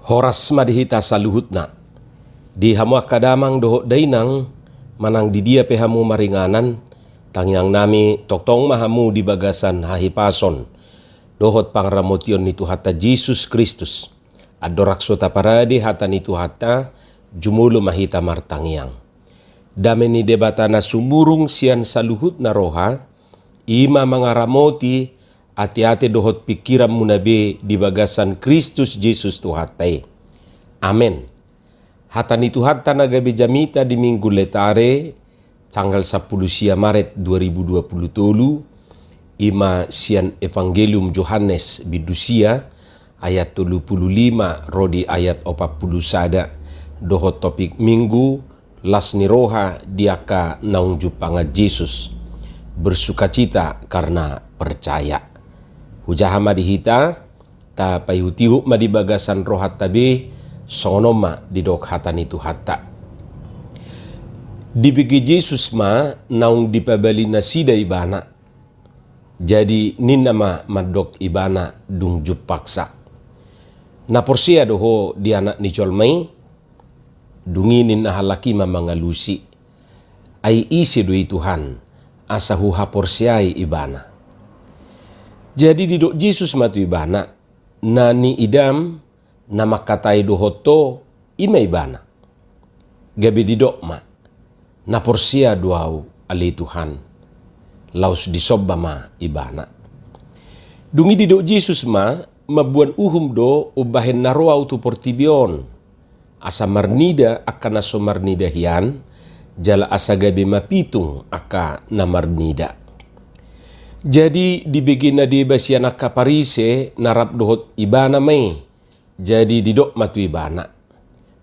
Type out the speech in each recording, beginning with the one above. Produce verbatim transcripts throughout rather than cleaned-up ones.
Horas ma di hita saluhutna. Di hamu angka damang dohot dainang, manang di dia pe hamu maringanan, tangiang nami tongtong ma hamu di bagasan hahipason dohot pangaramotion ni Tuhanta Jesus Kristus. Andorang so taparade hata ni Tuhanta, jumolo ma hita martangiang. Dame ni Debata na sumurung sian saluhutna roha, i ma mangaramoti ateate dohot pingkiranmuna be di bagasan Kristus Jesus Tuhanta i. Amen. Hata ni Tuhanta na gabe jamita di Minggu Letare, tanggal sampulu sia Maret dua ribu dua pulu tolu, i ma sian Evangelium Johannes bindu sia, ayat tolu pulu lima ro di ayat opat pulu sada, dohot topik Minggu, las ni roha di angka naung jumpangan Jesus, bersukacita karena percaya. Hujaha ma di hita, tapaihutihut ma di bagasan rohanta be, songon on ma didok hata ni Tuhanta. Dibege Jesus ma naung dipabali nasida ibana. Jadi ninna ma mandok ibana dung jumpangsa: Na porsea do ho di Anak ni jolma i? Dung i ninna halak i ma mangalusi: Ai ise do i Tuhan, asa huhaporseai ibana? Jadi didok Jesus ma tu ibana: Na niidam, na mangkatai dohot ho, i ma ibana. Gabe didok ma: Na porsea do ahu ale Tuhan. Laos disomba ma ibana. Dung i didok Jesus ma: Mamboan uhum do umbahen na ro ahu tu portibi on, asa marnida angka na so marnida hian, jala asa gabe mapitung angka na marnida. Jadi dibege na deba sian angka Parise na rap dohot ibana ma i. Jadi didok ma tu ibana: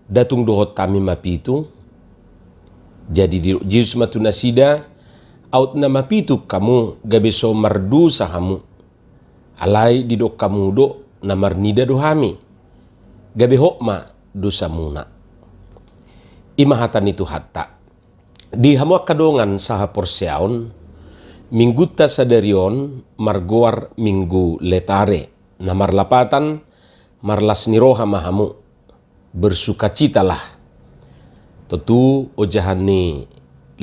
Nda tung dohot hami mapitung? Jadi didok Jesus ma tu nasida: Aut na mapitung hamu gabe so mardosa hamu. Alai didok hamu do: Na marnida do hami. Gabe hot ma dosamuna. I ma hata ni Tuhanta. Di hamu angka dongan sahaporseaon, Minggunta sadari on margoar Minggu Letare, na marlapatan: Marlas ni roha ma hamu, bersukacitalah. Tontu ojahan ni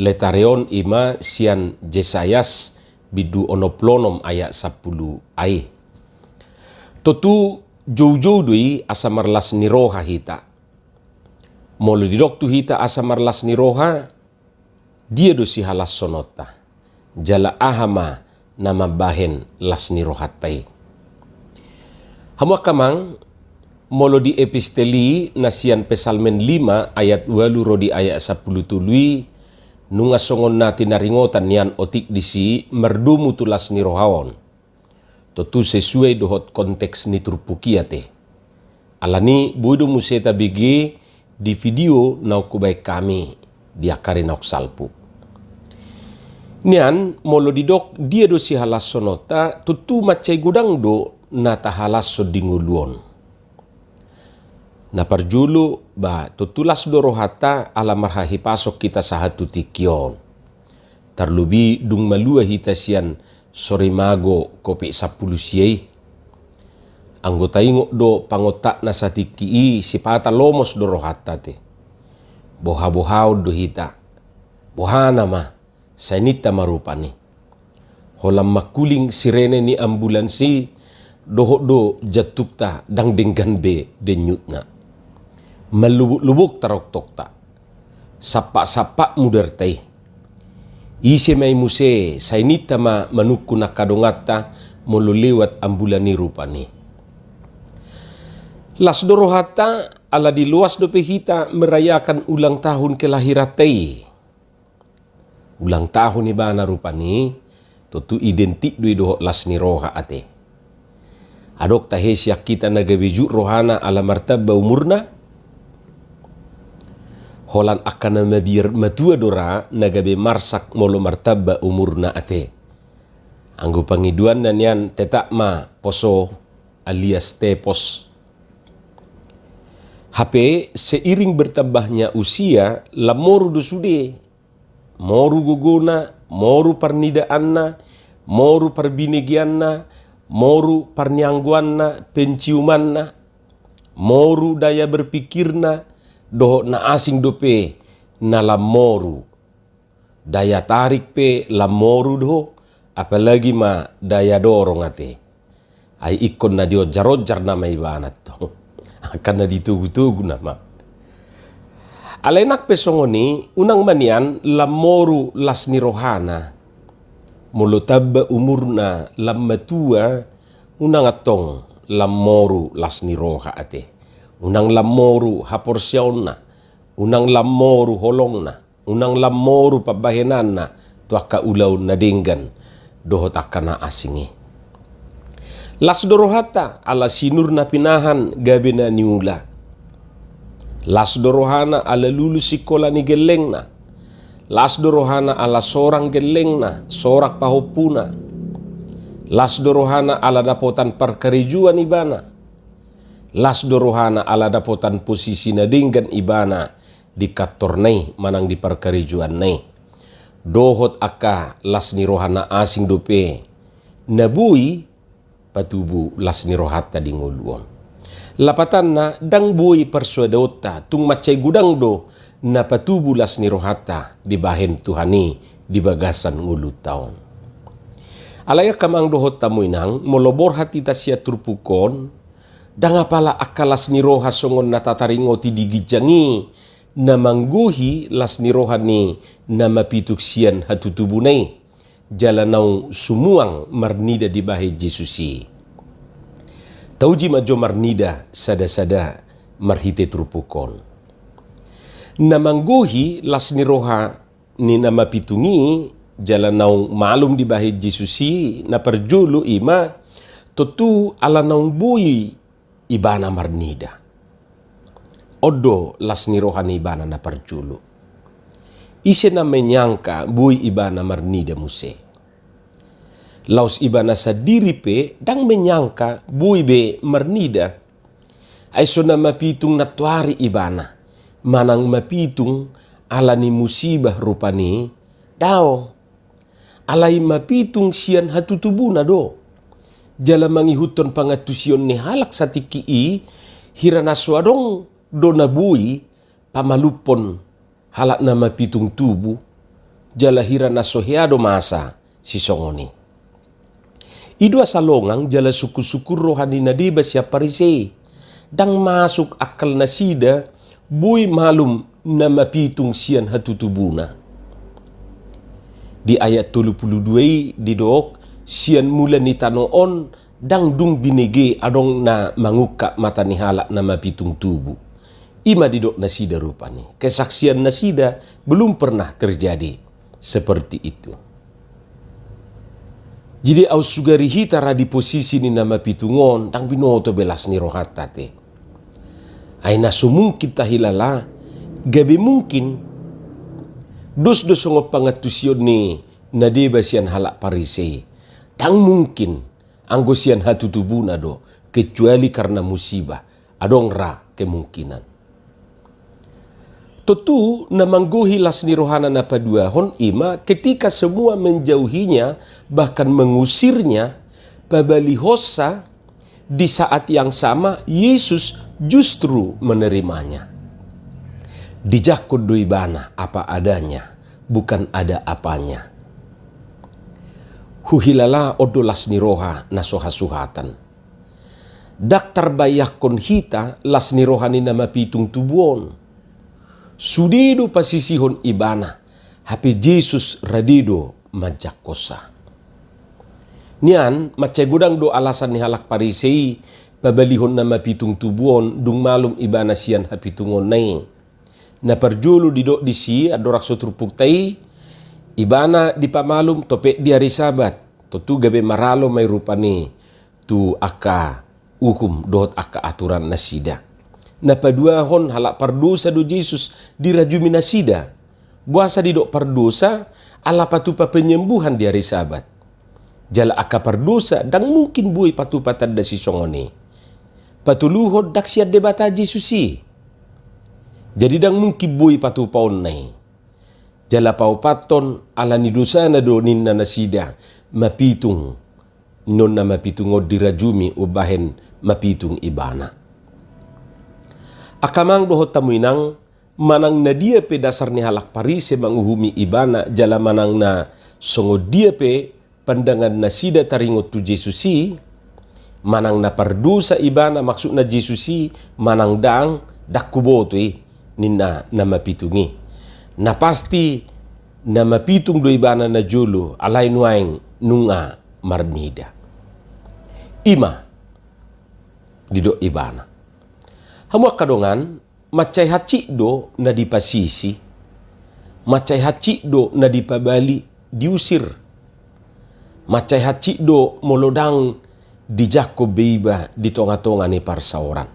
Letare on i ma sian Jesayas bindu onom pulu onom ayat sampulu a i. Tontu joujou do i asa marlas ni roha hita. Molo didok tu hita asa marlas ni roha, dia do sihalashononta? Jala aha ma na mambahen las ni rohanta i? Hamu angka amang, molo di epistel i na sian Psalmen lima ayat ualu ro di ayat sampulu tolu i, nunga songon na tinaringotan nian otik disi mardomu tu las ni roha on. Tontu sesuai dohot konteks ni turpuk i ate. Alani boi do muse tabege di video naung hubaen hami di angka ari naung salpu. Nian molo didok dia do sihalashononta, tontu mansai godang do na tahalashon di ngolu on. Na parjolo, ba tontu las do rohanta ala marhahipason hita sahat tu tingki on. Tarlobi dung malua hita sian sore mago kopek sampulu sia i. Anggo taingot do pangontakna satingki i, sipata lomos do rohanta ate. Bohabohaon do hita. Bohana ma, sai ninta ma rupani. Holan mangkuling sirene ni ambulans i, dohot do jantungta ndang denggan be denyutna. Mallubuk-lubuk taroktokta. Sappak-sappak mudarta i. Ise ma i muse, sai ninta ma manungkun angka donganta molo lewat ambulan i rupani. Las do rohanta ala diloas dope hita merayakan ulang tahun kelahiranta i. Ulang tahun ibana rupani, tontu identik do i dohot las ni roha ate. Adong tahe sian hita na gabe jut rohana ala martamba umurna? Holan angka na mabiar matua do ra na gabe marsak molo martamba umurna ate. Anggo pangidoanna nian tetap ma poso alias tepos. Hape seiring bertambahnya usia, lam moru do sude. Moru gogona, moru parnidaanna, moru parbinegeanna, moru parnianggoanna, penciumanna, moru daya berpikirna, dohot na asing dope na lam moru. Daya tarik pe lam moru do, apalagi ma daya dorong ate. Ai ingkon na dionjar-onjar nama ibana tong. Angka na ditogu-togu nama. Alai nang pe songon i, unang ma nian lam moru las ni rohana. Molo tamba umurna lam matua, unang antong lam moru las ni roha ate. Unang lam moru haporseaonna, unang lam moru holongna, unang lam moru pambahenanna tu angka ulaon na denggan dohot angka na asing i. Las do rohanta ala sinur na pinahan gabe na niula. Las do rohana ala lulus sikola ni gellengna. Las do rohana ala sorang gellengna, sorang pahompuna. Las do rohana ala dapotan parkarejoan ibana. Las do rohana ala dapotan posisi na denggan ibana di kantorna i manang di parkarejoanna i. Dohot angka las ni roha na asing dope na boi patubu las ni rohanta di ngolu on. Lapatanna, ndang boi parsoadaonta, tung mansai godang do na patubu las ni rohanta dibahen Tuhan i di bagasan ngolunta on. Alai angka amang dohot hamu inang, molo borhat hita sian turpuk on, ndang apala angka las ni roha songon na tataringoti di ginjang i, na manggohi las ni roha ni na mapitung sian hatutubuna i, jala naung sumuang marnida dibahen Jesus i. Tauji ma jo marnida sada-sada marhite turpuk on. Na manggohi las ni roha ni na mapitung i, jala naung malum dibahen Jesus i, na parjolo i ma, tontu ala naung boi ibana marnida. On do las ni roha ni ibana na parjolo. Ise na menyangka boi ibana marnida muse? Laos ibana sandiri pe ndang menyangka boi be marnida. Ai so na mapitung nantoari ibana, manang mapitung ala ni musibah rupani, daong. Alai mapitung sian hatutubuna do. Jala mangihuthon pangantusion ni halak satingki i, hira na so adong do na boi pamalumhon halak na mapitung tubu, jala hira na so hea do masa sisongon i. I do asa longang jala sungkun-sungkun roha ni na deba sian Parise i. Ndang masuk akal nasida boi malum na mapitung sian hatutubuna. Di ayat tolu pulu dua i didok, sian mula ni tano on ndang dung binege adong na mangungkap mata ni halak na mapitung tubu. I ma didok nasida rupani. Kesaksian nasida belum pernah terjadi seperti itu. Jadi aut sugari hita ra di posisi ni na mapitung on, ndang binoto be las ni rohanta ate. Ai na so mungkin tahilala, gabe mungkin dos do songon pangantusion ni na deba sian halak Parise i. Ndang mungkin, anggo sian hatutubuna do, kecuali karena musibah, adong ra kemungkinan. Tontu na manggohi las ni rohana na paduahon i ma ketika semua menjauhinya, bahkan mengusirnya, pabalihonsa di saat yang sama Yesus justru menerimanya. Dijangkon do ibana apa adanya, bukan ada apanya. Huhilala on do las ni roha na so hasuhatan. Ndang tarbayangkon hita las ni roha ni na mapitung tubu on. Sude do pasisihon ibana, hape Jesus rade do manjangkonsa. Nian, mansai godang do alasan ni halak Parise i pabalihon na mapitung tubu on dung malum ibana sian hapitungonna i. Na parjolo didok disi, andorang so turpukta i, ibana dipamalum topet di ari Sabat, tontu gabe maralo ma i rupani tu angka uhum dohot angka aturan nasida. Na paduahon, halak pardosa do Jesus dirajumi nasida. Boasa didok pardosa? Ala patupa penyembuhan di ari Sabat. Jala angka pardosa ndang mungkin boi patupa tanda sisongon i. Patoluhon, ndang sian Debata Jesus i. Jadi ndang mungkin boi patupaonna i. Jala paopathon, ala ni dosana do ninna nasida mapitung. Non na mapitung on dirajumi umbahen mapitung ibana. Angka amang dohot hamu inang, manang na dia pe dasar ni halak Parise manguhumi ibana, jala manang na songon dia pe pandangan nasida taringot tu Jesus i, manang na pardosa ibana, maksudna, Jesus i, manang ndang, ndang huboto i, ninna na mapitung i. Na pasti na mapitung do ibana najolo, alai nuaeng nunga marnida. I ma, didok ibana. Hamu angka dongan, mansai hansit do na dipasisi, mansai hansit do na dipabali, diusir, mansai hansit do molo ndang dijangkon be iba di tongatonga ni parsaoran.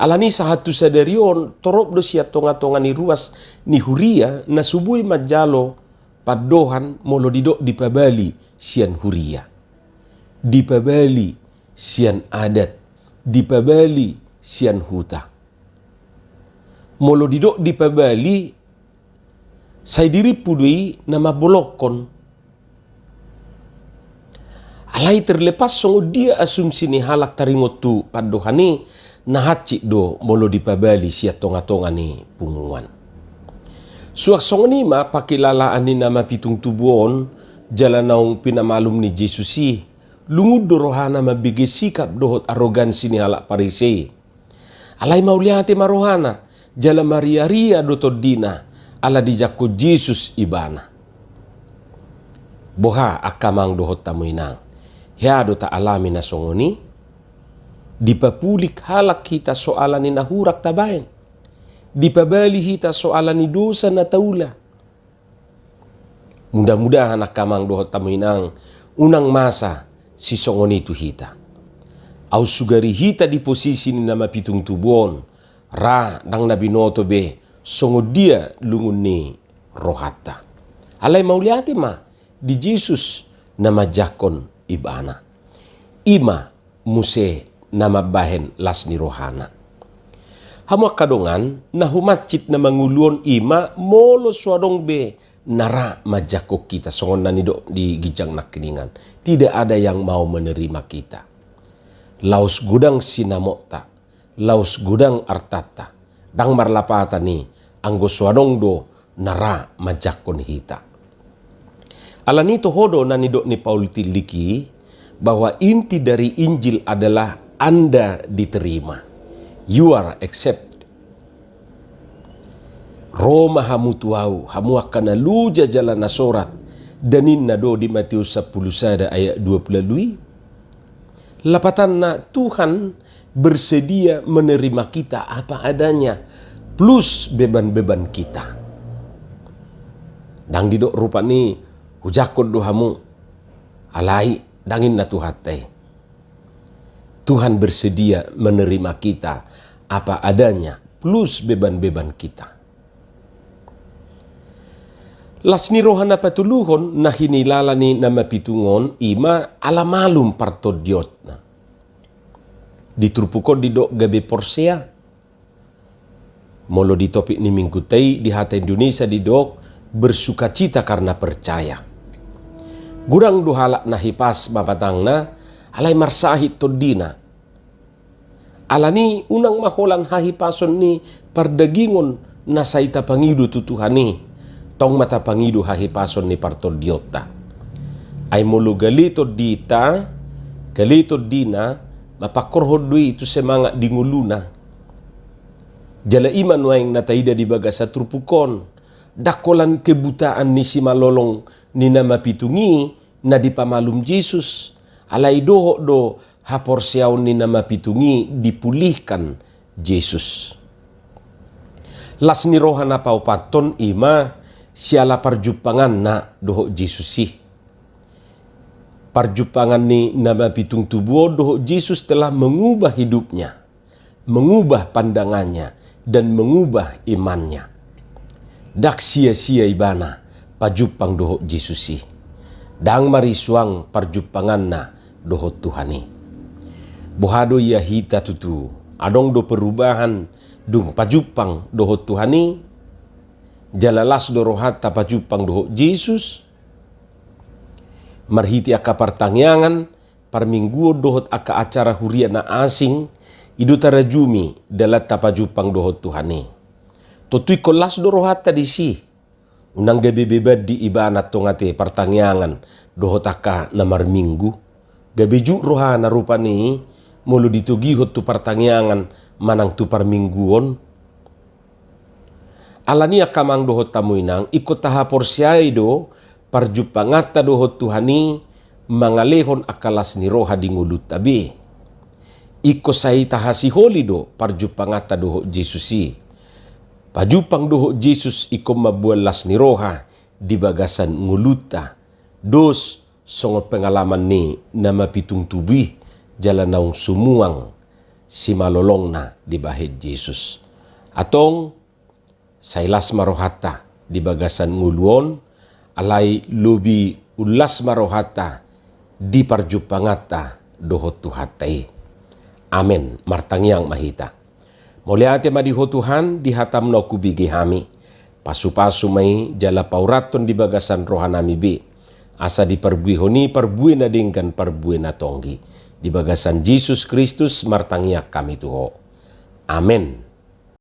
Alani i sahat tu sadari on, torop do sian tongatonga ni ruas ni huria na so boi manjalo pandohan molo didok dipabali sian huria, dipabali sian adat, dipabali sian huta. Molo didok dipabali, sai dirimpu do i na mambolongkon. Alai terlepas songon dia asumsi ni halak taringot tu pandohan i, na hansit do molo dipabali sian tongatonga ni punguan. Suang songon i ma pangkilalaan ni na mapitung tubu on, jala naung pinamalum ni Jesus i, lungun do rohana mambege sikap dohot arogansi ni halak Parise i. Alai mauliate ma rohana, jala mariaria do tondina, ala dijangkon Jesus ibana. Boha angka amang dohot hamu inang, hea do taalami na songon i? Dipapulik halak hita so ala ni na hurang tabaen. Dipabali hita so ala ni dosa na taula. Mudah-mudahan angka amang dohot hamu inang, unang masa sisongon i tu hita. Aut sugari hita di posisi ni na mapitung tubu on, ra ndang na binoto be songon dia lungun ni rohanta. Alai mauliate ma di Jesus na manjangkon ibana. I ma muse na mambahen las ni rohana. Hamu angka dongan, na humansit na mangolu on i ma molo so adong be na ra manjangkon hita, songon na nidok di ginjang nangkiningan. Tidak ada yang mau menerima kita. Laos godang sinamotta, laos godang artanta, ndang marlapatan i anggo so adong do na ra manjangkon hita. Alani i toho do na nidok ni Paul Tillik i, bahwa inti dari Injil adalah Anda diterima. You are accept. Ro ma hamu tu ahu, hamu angka na loja jala na sorat, da ninna do di Matius sampulu sada ayat dua pulu ualu i. Lapatanna, Tuhan bersedia menerima kita apa adanya, plus beban-beban kita. Ndang didok rupani, hujangkon do hamu, alai ndang ninna Tuhanta i. Tuhan bersedia menerima kita apa adanya, plus beban-beban kita. Las ni roha na patoluhon na hinilala ni na mapitung on i ma ala malum partondionna. Di turpuk on didok gabe porsea. Molo di topik ni minggunta i di hata Indonesia didok bersukacita karena percaya. Godang do halak na hipas mamatangna, alai marsahit tondina. Alani i unang ma holan hahipason ni pardagingon na sai tapangido tu Tuhan i, tong ma tapangido hahipason ni partondionta. Ai molo gale tondita, gale tondina, mapangkorhon do i tu semangat di ngoluna. Jala i ma nuaeng na taida di bagasan turpuk on, ndang holan kebutaan ni simalolong ni na mapitung i na dipamalum Jesus, alai dohot do haporseaon ni na mapitung i dipulihkan Jesus. Las ni roha na paopathon i ma siala parjumpanganna dohot Jesus i. Parjumpangan ni na mapitung tubu on dohot Jesus telah mengubah hidupnya, mengubah pandangannya, dan mengubah imannya. Ndang sia-sia ibana pajumpang dohot Jesus i. Ndang marisuang parjumpanganna dohot Tuhan i. Boha do ia hita tutu? Adong do perubahan dung pajumpang dohot Tuhan i? Jala las do rohanta pajumpang dohot Jesus? Marhite angka partangiangan, parmingguon dohot angka acara huria na asing, I do tarajumi dalan tapajumpang dohot Tuhan i. Tontu ingkon las do rohanta disi. Unang gabe beban di ibana antong ate partangiangan dohot angka na marminggu. Gabe juk rohana rupani molo ditogihon tu partangiangan manang tu parmingguon. Alani i angka amang dohot hamu inang, ingkon tahaporseai do parjumpanganta dohot Tuhan i mangalehon angka las ni roha di ngolunta be. Ingkon sai tahasiholi do parjumpanganta dohot Jesus i. Pajumpang dohot Jesus ingkon mamboan las ni roha di bagasan ngolunta. Dos songon pengalaman ni na mapitung tubu i jala naung sumuang simalolongna dibahen Jesus. Antong, sai las ma rohanta di bagasan ngolu on, alai lobi umlas ma rohanta di parjumpanganta dohot Tuhanta i. Amen. Martangiang ma hita. Mauliate ma di Ho Tuhan, di hataM na hubege hami. Pasupasu ma i jala paurathon di bagasan rohanami be, asa diparbuehon i parbue na denggan, parbue na tonggi. Di bagasan Jesus Kristus martangiang hami tu Ho. Amen.